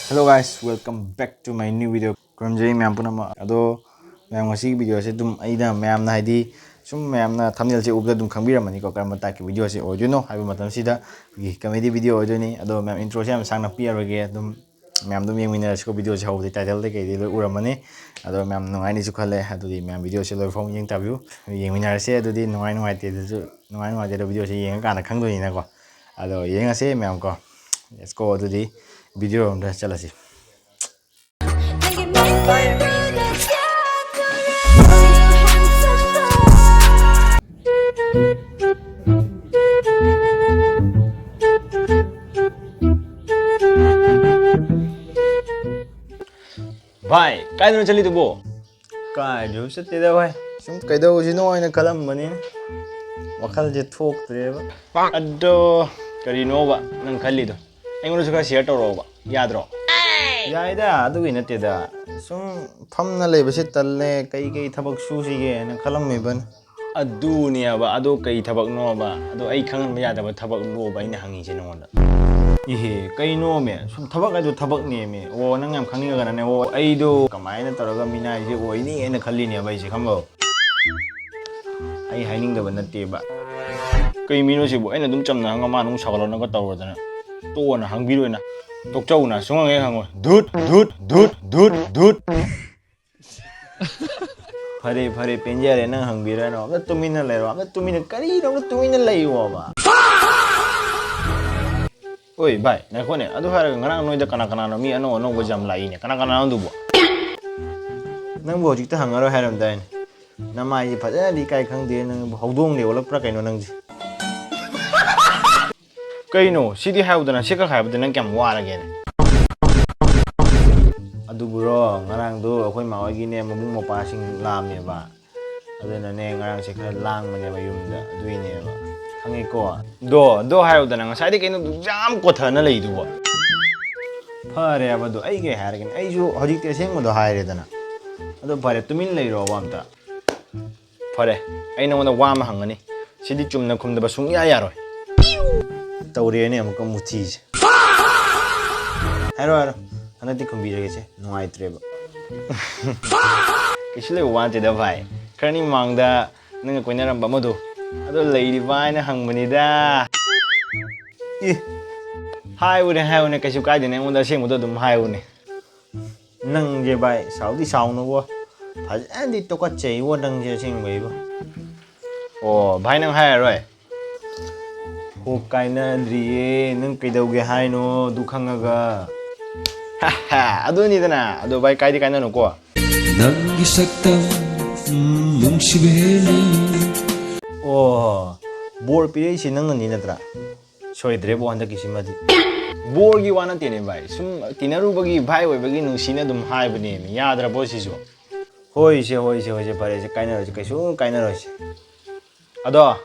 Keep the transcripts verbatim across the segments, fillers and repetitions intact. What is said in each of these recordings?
Hello guys, welcome back to my new video. ꯈꯨꯔꯨꯝꯖꯔꯤ ꯃꯌꯥꯝ ꯄꯨꯝꯅꯃꯛ꯫ ꯑꯗꯣ ꯃꯌꯥꯝ, ꯉꯁꯤꯒꯤ ꯚꯤꯗꯤꯑꯣꯁꯦ ꯑꯗꯨꯝ ꯑꯩꯅ ꯃꯌꯥꯝꯅ, ꯍꯥꯏꯗꯤ ꯁꯨꯝ ꯃꯌꯥꯝꯅ ꯊꯝꯅꯦꯜꯁꯦ ꯎꯕꯗ ꯑꯗꯨꯝ ꯈꯪꯕꯤꯔꯝꯃꯅꯤꯀꯣ, ꯀꯔꯝꯕ ꯇꯥꯏꯞꯀꯤ ꯚꯤꯗꯤꯑꯣꯁꯦ ꯑꯣꯏꯗꯣꯏꯅꯣ ꯍꯥꯏꯕ ꯃꯇꯝꯁꯤꯗ ꯑꯩꯈꯣꯏꯒꯤ ꯀꯃꯦꯗꯤ ꯚꯤꯗꯤꯑꯣ ꯑꯣꯏꯗꯣꯏꯅꯤ꯫ ꯑꯗꯣ ꯃꯌꯥꯝ, ꯏꯟꯇ꯭ꯔꯣꯁꯦ ꯌꯥꯝ ꯁꯥꯡꯅ ꯄꯤꯔꯔꯣꯏꯒꯦ, ꯑꯗꯨꯝ ꯃꯌꯥꯝ ꯑꯗꯨꯝ ꯌꯦꯡꯃꯤꯟꯅꯔꯁꯤꯀꯣ꯫ ꯚꯤꯗꯤꯑꯣꯁꯦ ꯍꯧꯕꯗꯤ ꯇꯥꯏꯇꯜꯗ ꯀꯩꯗꯤ ꯂꯣꯏ ꯎꯔꯝꯃꯅꯤ꯫ ꯑꯗꯣ ꯃꯌꯥꯝ ꯅꯨꯡꯉꯥꯏꯅꯤꯁꯨ ꯈꯜꯂꯦ꯫ ꯑꯗꯨꯗꯤ ꯃꯌꯥꯝ ꯚꯤꯗꯤꯑꯣꯁꯦ ꯂꯣꯏꯐꯥꯎ ꯌꯦꯡ ꯇꯥꯕꯤꯌꯨ꯫ ꯌꯦꯡꯃꯤꯟꯅꯔꯁꯦ꯫ ꯑꯗꯨꯗꯤ ꯅꯨꯡꯉꯥꯏ ꯅꯨꯡꯉꯥꯏꯇꯦꯗꯁꯨ, ꯅꯨꯡꯉꯥꯏ ꯅꯨꯡꯉꯥꯏꯇꯦꯗꯣ ꯚꯤꯗꯤꯑꯣꯁꯦ ꯌꯦꯡꯉꯀꯥꯟꯗ ꯈꯪꯗꯣꯏꯅꯤꯅꯀꯣ꯫ ꯑꯗꯣ ꯌꯦꯡꯉꯁꯦ ꯃꯌꯥꯝ ꯀꯣ꯫ Let's go꯫ ꯑꯗꯨꯗꯤ ꯚꯤꯗꯤꯑꯣ ꯔꯣꯝꯗ ꯆꯠꯂꯁꯤ꯫ ꯚꯥꯏ, ꯀꯥꯏꯗꯅꯣ ꯆꯠꯂꯤꯗꯨꯕꯣ? ꯀꯥꯏꯗꯁꯨ ꯆꯠꯇꯦꯗ ꯚꯥꯏ, ꯁꯨꯝ ꯀꯩꯗꯧꯁꯤꯅꯣ ꯍꯥꯏꯅ ꯈꯜꯂꯝꯕꯅꯤ꯫ ꯋꯥꯈꯜꯁꯦ ꯊꯣꯛꯇ꯭ꯔꯦꯕ꯫ ꯑꯗꯣ ꯀꯔꯤꯅꯣꯕ ꯅꯪ ꯈꯜꯂꯤꯗꯣ? ꯑꯩꯉꯣꯟꯗꯁꯨ ꯈꯔ ꯁꯤꯌꯔ ꯇꯧꯔꯛꯑꯣꯕ, ꯌꯥꯗ꯭ꯔꯣ? ꯌꯥꯏꯗ, ꯑꯗꯨꯒꯤ ꯅꯠꯇꯦꯗ꯫ ꯁꯨꯝ ꯐꯝꯅ ꯂꯩꯕꯁꯦ ꯇꯜꯂꯦ, ꯀꯩ ꯀꯩ ꯊꯕꯛ ꯁꯨꯁꯤꯒꯦꯅ ꯈꯜꯂꯝꯃꯤꯕꯅꯤ꯫ ꯑꯗꯨꯅꯦꯕ, ꯑꯗꯣ ꯀꯩ ꯊꯕꯛꯅꯣꯕ? ꯑꯗꯣ ꯑꯩ ꯈꯪꯍꯟꯕ ꯌꯥꯗꯕ ꯊꯕꯛꯂꯣꯕ ꯑꯩꯅ ꯍꯪꯉꯤꯁꯦ ꯅꯉꯣꯟꯗ? ꯏꯍꯦ, ꯀꯩꯅꯣꯃꯦ? ꯁꯨꯝ ꯊꯕꯛ ꯍꯥꯏꯗꯣ ꯊꯕꯛꯅꯦꯃꯦ꯫ ꯑꯣ, ꯅꯪ ꯌꯥꯝ ꯈꯪꯅꯤꯡꯉꯒꯅꯅꯦ, ꯑꯣ, ꯑꯩꯗꯣ ꯀꯃꯥꯏꯅ ꯇꯧꯔꯒ ꯃꯤꯅꯥꯏꯁꯦ ꯑꯣꯏꯅꯤꯅ ꯈꯜꯂꯤꯅꯦꯕ ꯑꯩꯁꯦ, ꯈꯪꯕ꯭ꯔꯣ? ꯑꯩ ꯍꯥꯏꯅꯤꯡꯗꯕ ꯅꯠꯇꯦꯕ꯫ ꯀꯩ ꯃꯤꯅꯣ ꯁꯤꯕꯨ? ꯑꯩꯅ ꯑꯗꯨꯝ ꯆꯝꯅ ꯍꯪꯉ ꯃꯥꯅ ꯑꯃꯨꯛ ꯁꯥꯎꯒꯠꯂꯛꯅꯕ ꯇꯧꯔꯗꯅ꯫ ꯇꯣꯛꯑꯣꯅ, ꯍꯪꯕꯤꯔꯣꯏꯅ꯫ ꯇꯣꯛꯆꯧꯅ, ꯁꯨꯡꯍꯪ ꯍꯦꯛ ꯍꯪꯉꯣꯏ꯫ ꯙꯨꯠ, ꯙꯨꯠ, ꯙꯨꯠ, ꯙꯨꯠ, ꯙꯨꯠ꯫ ꯐꯔꯦ, ꯐꯔꯦ, ꯄꯦꯟꯖꯔꯦ, ꯅꯪ ꯍꯪꯕꯤꯔꯅꯨ꯫ ꯑꯝꯇ ꯇꯨꯃꯤꯟꯅ ꯂꯩꯔꯣ, ꯑꯝꯇ ꯇꯨꯃꯤꯟꯅ, ꯀꯔꯤꯅꯣ ꯑꯝꯇ ꯇꯨꯃꯤꯟꯅ ꯂꯩꯌꯣꯕ꯫ ꯑꯣꯏ ꯚꯥꯏ, ꯉꯥꯏꯈꯣꯅꯦ, ꯑꯗꯨ ꯍꯥꯏꯔꯒ ꯉꯔꯥꯡ ꯅꯣꯏꯗ ꯀꯅꯥ ꯀꯅꯥꯅꯣ ꯃꯤ ꯑꯅꯧ ꯑꯅꯧꯕ ꯌꯥꯝ ꯂꯥꯛꯏꯅꯦ, ꯀꯅꯥ ꯀꯅꯥꯅꯣ ꯑꯗꯨꯕꯣ? ꯅꯪꯕꯨ ꯍꯧꯖꯤꯛꯇ ꯍꯪꯉꯔꯣꯏ ꯍꯥꯏꯔꯝꯗꯥꯏꯅꯦ? ꯅꯃꯥꯏꯁꯦ ꯐꯖꯅꯗꯤ ꯏꯀꯥꯏ ꯈꯪꯗꯦ, ꯅꯪꯕꯨ ꯍꯧꯗꯣꯡ ꯂꯦ ꯑꯣꯜꯂꯛꯄ꯭ꯔꯥ ꯀꯩꯅꯣ ꯅꯪꯁꯦ? ꯀꯩꯅꯣ ꯁꯤꯗꯤ ꯍꯥꯏꯌꯨꯗꯅ, ꯁꯤ ꯈꯛ ꯍꯥꯏꯕꯗ ꯅꯪ ꯀꯌꯥꯝ ꯋꯥꯔꯒꯦꯅꯦ? ꯑꯗꯨꯕꯨꯔꯣ, ꯉꯔꯥꯡꯗꯣ ꯑꯩꯈꯣꯏ ꯃꯥ ꯍꯣꯏꯒꯤꯅꯦ ꯃꯕꯨꯡ ꯃꯧꯄ꯭ꯋꯥꯁꯤꯡ ꯂꯥꯛꯑꯝꯃꯦꯕ꯫ ꯑꯗꯨꯅꯅꯦ ꯉꯔꯥꯡꯁꯦ ꯈꯔ ꯂꯥꯡꯕꯅꯦꯕ ꯌꯨꯝꯗ, ꯑꯗꯨꯏꯅꯦꯕ꯫ ꯈꯪꯉꯦꯀꯣ? ꯗꯣ, ꯗꯣ ꯍꯥꯏꯌꯨꯗꯅ, ꯉꯁꯥꯏꯗꯩ ꯀꯩꯅꯣ ꯑꯗꯨꯛ ꯌꯥꯝ ꯀꯣꯊꯅ ꯂꯩꯗꯨꯕꯣ? ꯐꯔꯦꯕ ꯑꯗꯣ, ꯑꯩ ꯀꯩ ꯍꯥꯏꯔꯒꯦꯅꯦ? ꯑꯩꯁꯨ ꯍꯧꯖꯤꯛꯇꯤ ꯑꯁꯦꯡꯕꯗꯣ ꯍꯥꯏꯔꯦꯗꯅ꯫ ꯑꯗꯣ ꯐꯔꯦ, ꯇꯨꯃꯤꯟ ꯂꯩꯔꯣꯕ ꯑꯝꯇ꯫ ꯐꯔꯦ, ꯑꯩ ꯅꯉꯣꯟꯗ ꯋꯥ ꯑꯃ ꯍꯪꯒꯅꯤ꯫ ꯁꯤꯗꯤ ꯆꯨꯝꯅ ꯈꯨꯝꯗꯕ ꯁꯨꯡꯌꯥ ꯌꯥꯔꯣꯏ꯫ ꯇꯧꯔꯦꯅꯦ ꯑꯃꯨꯛꯀ ꯃꯨꯊꯤꯁꯦ꯫ ꯍꯥꯏꯔꯣ, ꯍꯥꯏꯔꯣ꯫ ꯍꯟꯗꯛꯇꯤ ꯈꯨꯝꯕꯤꯔꯒꯦꯁꯦ, ꯅꯨꯡꯉꯥꯏꯇ꯭ꯔꯦꯕ꯫ ꯀꯩꯁꯨ ꯂꯩꯕ ꯋꯥ ꯅꯠꯇꯦꯗ ꯚꯥꯏ, ꯈꯔꯅꯤ ꯃꯃꯥꯡꯗ ꯅꯪꯒ ꯀꯣꯏꯅꯔꯝꯕ ꯑꯃꯗꯣ, ꯑꯗꯣ ꯂꯩꯔꯤꯕ ꯍꯥꯏꯅ ꯍꯪꯕꯅꯤꯗ꯫ ꯑꯦ, ꯍꯥꯏꯌꯨꯅꯦ ꯍꯥꯏꯌꯨꯅꯦ, ꯀꯩꯁꯨ ꯀꯥꯏꯗꯦꯅꯦ, ꯑꯩꯉꯣꯟꯗ ꯑꯁꯦꯡꯕꯗꯣ ꯑꯗꯨꯝ ꯍꯥꯏꯌꯨꯅꯦ꯫ ꯅꯪꯁꯦ ꯚꯥꯏ, ꯁꯥꯎꯗꯤ ꯁꯥꯎꯅꯨꯕꯣ, ꯐꯖꯅꯗꯤ ꯇꯣꯀꯠꯆꯩꯕꯣ ꯅꯪꯁꯦ ꯑꯁꯦꯡꯕꯩꯕꯣ꯫ ꯑꯣ ꯚꯥꯏ, ꯅꯪ ꯍꯥꯏꯔꯔꯣꯏ? ꯍꯣ, ꯀꯥꯏꯅꯗ꯭ꯔꯤꯌꯦ, ꯅꯪ ꯀꯩꯗꯧꯒꯦ ꯍꯥꯏꯅꯣ ꯑꯗꯨ ꯈꯪꯉꯒ? ꯑꯗꯨꯅꯤꯗꯅ꯫ ꯑꯗꯣ ꯚꯥꯏ, ꯀꯥꯏꯗꯤ ꯀꯥꯏꯅꯅꯨꯀꯣ꯫ ꯅꯪꯒꯤ ꯁꯛꯇꯝ, ꯎꯝ, ꯅꯨꯡꯁꯤꯕ ꯍꯦꯜꯂꯤ꯫ ꯑꯣ, ꯕꯣꯔ ꯄꯤꯔꯛꯏꯁꯦ ꯅꯪꯅꯅꯤ ꯅꯠꯇ꯭ꯔꯥ? ꯁꯣꯏꯗ꯭ꯔꯦꯕꯣ ꯍꯟꯗꯛꯀꯤꯁꯤꯃꯗꯤ꯫ ꯕꯣꯔꯒꯤ ꯋꯥ ꯅꯠꯇꯦꯅꯦ ꯚꯥꯏ, ꯁꯨꯝ ꯇꯤꯟꯅꯔꯨꯕꯒꯤ ꯚꯥꯏ ꯑꯣꯏꯕꯒꯤ ꯅꯨꯡꯁꯤꯅ ꯑꯗꯨꯝ ꯍꯥꯏꯕꯅꯦꯃꯤ, ꯌꯥꯗ꯭ꯔꯕꯣ ꯁꯤꯁꯨ? ꯍꯣꯏꯁꯦ, ꯍꯣꯏꯁꯦ, ꯍꯣꯏꯁꯦ, ꯐꯔꯦꯁꯦ, ꯀꯥꯏꯅꯔꯣꯏꯁꯦ, ꯀꯩꯁꯨ ꯀꯥꯏꯅꯔꯣꯏꯁꯦ꯫ ꯑꯗꯣ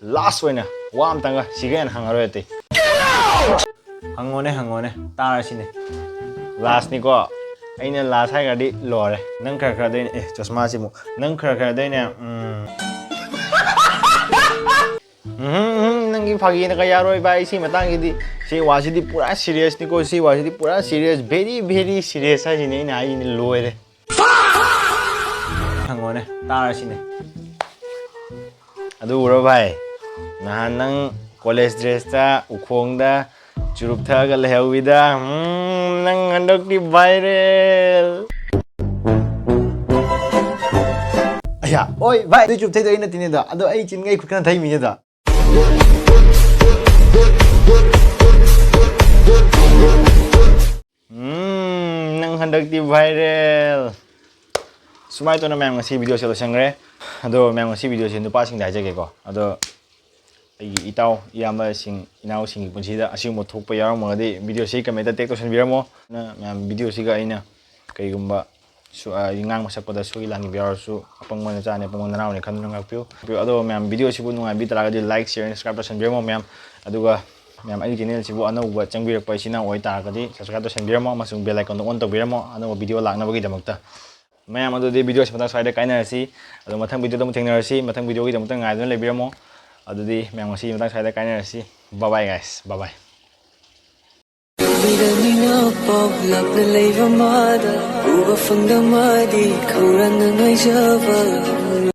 ꯂꯥꯁ ꯑꯣꯏꯅ ꯋꯥ ꯑꯝꯇꯪꯒ, ꯁꯤꯒ ꯍꯦꯟꯅ ꯍꯪꯉꯔꯣꯏ ꯑꯇꯩ꯫ ꯍꯪꯉꯣꯅꯦ, ꯍꯪꯉꯣꯅꯦ, ꯇꯥꯔꯁꯤꯅꯦ꯫ ꯂꯥꯁꯅꯤꯀꯣ, ꯑꯩꯅ ꯂꯥꯁ ꯍꯥꯏꯈ꯭ꯔꯗꯤ ꯂꯣꯏꯔꯦ꯫ ꯅꯪ ꯈꯔ ꯈꯔꯗꯩꯅꯦ, ꯑꯦ, ꯆꯁꯃꯥꯁꯤꯃꯨꯛ, ꯅꯪ ꯈꯔ ꯈꯔꯗꯩꯅꯦ, ꯎꯝ, ꯎꯝ, ꯎꯝ, ꯅꯪꯒꯤ ꯐꯥꯒꯤꯅꯒ ꯌꯥꯔꯣꯏ ꯚꯥꯏ, ꯁꯤ ꯃꯇꯥꯡꯁꯤꯗꯤ꯫ ꯁꯤ ꯋꯥꯁꯤꯗꯤ ꯄꯨꯔꯥ ꯁꯤꯔꯤꯌꯁꯅꯤꯀꯣ, ꯁꯤ ꯋꯥꯁꯤꯗꯤ ꯄꯨꯔꯥ ꯁꯤꯔꯤꯌꯁ, very very ꯁꯤꯔꯤꯌꯁ ꯍꯥꯏꯁꯤꯅꯦ ꯑꯩꯅ ꯍꯥꯏꯁꯤꯅꯦ, ꯂꯣꯏꯔꯦ꯫ ꯍꯪꯉꯣꯅꯦ, ꯇꯥꯔꯁꯤꯅꯦ꯫ ꯑꯗꯨ ꯎꯔꯣ ꯚꯥꯏ, ꯅꯍꯥꯟ ꯅꯪ ꯀꯣꯂꯦꯖ ꯗ꯭ꯔꯦꯁꯇ ꯎꯈꯣꯡꯗ ꯆꯨꯔꯨꯞ ꯊꯛꯑꯒ ꯂꯩꯍꯧꯋꯤꯗ꯫ ꯎꯝ, ꯅꯪ ꯍꯟꯗꯛꯇꯤ ꯚꯥꯏꯔꯦꯜ꯫ ꯑꯌꯥ, ꯍꯣꯏ ꯚꯥꯏ, ꯑꯗꯨ ꯆꯨꯔꯨꯞ ꯊꯛꯏꯗꯣ ꯑꯩ ꯅꯠꯇꯦꯅꯦꯗꯣ, ꯑꯗꯣ ꯑꯩ ꯆꯤꯟꯒꯩ ꯈꯨꯠꯀꯅ ꯊꯛꯏꯃꯤꯅꯦꯗꯣ꯫ ꯎꯝ, ꯅꯪ ꯍꯟꯗꯛꯇꯤ ꯚꯥꯏꯔꯦꯜ꯫ ꯁꯨꯃꯥꯏꯅ ꯇꯧꯅ ꯃꯌꯥꯝ ꯉꯁꯤ ꯚꯤꯗꯤꯑꯣꯁꯦ ꯂꯣꯏꯁꯟꯈ꯭ꯔꯦ꯫ ꯑꯗꯣ ꯃꯌꯥꯝ ꯉꯁꯤ ꯚꯤꯗꯤꯑꯣꯁꯦ ꯅꯨꯄꯥꯁꯤꯡꯗ ꯍꯥꯏꯖꯒꯦꯀꯣ꯫ ꯑꯗꯣ ꯑꯩꯒꯤ ꯏꯇꯥꯎ ꯏꯌꯥꯝꯕꯁꯤꯡ ꯏꯅꯥꯎꯁꯤꯡꯒꯤ ꯄꯨꯟꯁꯤꯗ ꯑꯁꯤꯒꯨꯝꯕ ꯊꯣꯛꯄ ꯌꯥꯎꯔꯝꯃꯒꯗꯤ ꯚꯤꯗꯤꯑꯣꯁꯤ ꯀꯃꯦꯟꯇ ꯇꯦꯛ ꯇꯧꯁꯟꯕꯤꯔꯝꯃꯣ꯫ ꯅ-, ꯃꯌꯥꯝ ꯚꯤꯗꯤꯑꯣꯁꯤꯒ ꯑꯩꯅ ꯀꯩꯒꯨꯝꯕ ꯁꯨ-, ꯑ, ꯉꯥꯡꯕ ꯁꯛꯄꯗ ꯁꯣꯏ ꯂꯥꯟꯈꯤꯕ ꯌꯥꯎꯔꯁꯨ ꯑꯄꯪꯕ ꯅꯆꯥꯅꯤ, ꯑꯄꯪꯕ ꯅꯅꯥꯎꯅꯤ ꯈꯟꯗꯨꯅ ꯉꯥꯛꯄꯤꯌꯨ꯫ ꯑꯗꯣ ꯃꯌꯥꯝ ꯚꯤꯗꯤꯑꯣꯁꯤꯕꯨ ꯅꯨꯡꯉꯥꯏꯕꯤ ꯇꯥꯔꯒꯗꯤ like, share, and subscribe ꯇꯧꯁꯟꯕꯤꯔꯝꯃꯣ ꯃꯌꯥꯝ꯫ ꯑꯗꯨꯒ ꯃꯌꯥꯝ ꯑꯩꯒꯤ ꯆꯦꯅꯦꯜꯁꯤꯕꯨ ꯑꯅꯧꯕ ꯆꯪꯕꯤꯔꯛꯄ ꯏꯆꯤꯟ ꯏꯅꯥꯎ ꯑꯣꯏꯇꯥꯔꯒꯗꯤ subscribe ꯇꯧꯁꯟꯕꯤꯔꯝꯃꯣ ꯑꯃꯁꯨꯡ bell icon ꯗꯣ on ꯇꯧꯕꯤꯔꯝꯃꯣ ꯑꯅꯧꯕ ꯚꯤꯗꯤꯑꯣ ꯂꯥꯛꯅꯕꯒꯤꯗꯃꯛꯇ꯫ ꯃꯌꯥꯝ ꯑꯗꯨꯗꯤ ꯚꯤꯗꯤꯑꯣꯁꯤ ꯃꯇꯥꯡ ꯁ꯭ꯋꯥꯏꯗ ꯀꯥꯏꯅꯔꯁꯤ꯫ ꯑꯗꯣ ꯃꯊꯪ ꯚꯤꯗꯤꯑꯣꯗ ꯑꯃꯨꯛ ꯊꯦꯡꯅꯔꯁꯤ꯫ ꯃꯊꯪ ꯚꯤꯗꯤꯑꯣꯒꯤꯗꯃꯛꯇ ꯉꯥꯏꯗꯨꯅ ꯂꯩꯕꯤꯔꯝꯃꯣ꯫ ꯑꯗꯨꯗꯤ ꯃꯌꯥꯝ ꯉꯁꯤꯒꯤ ꯃꯇꯥꯡ ꯁ꯭ꯋꯥꯏꯗ ꯀꯥꯏꯅꯔꯁꯤ꯫ Bye bye guys, bye bye꯫ ꯃꯤꯅ ꯄꯥꯎ ꯂꯥꯞꯅ ꯂꯩꯕ ꯃꯥꯗ ꯎꯕ ꯐꯪꯗ ꯃꯥꯗꯤ ꯈꯧꯔꯥꯡꯅ ꯉꯥꯏꯖꯕ꯫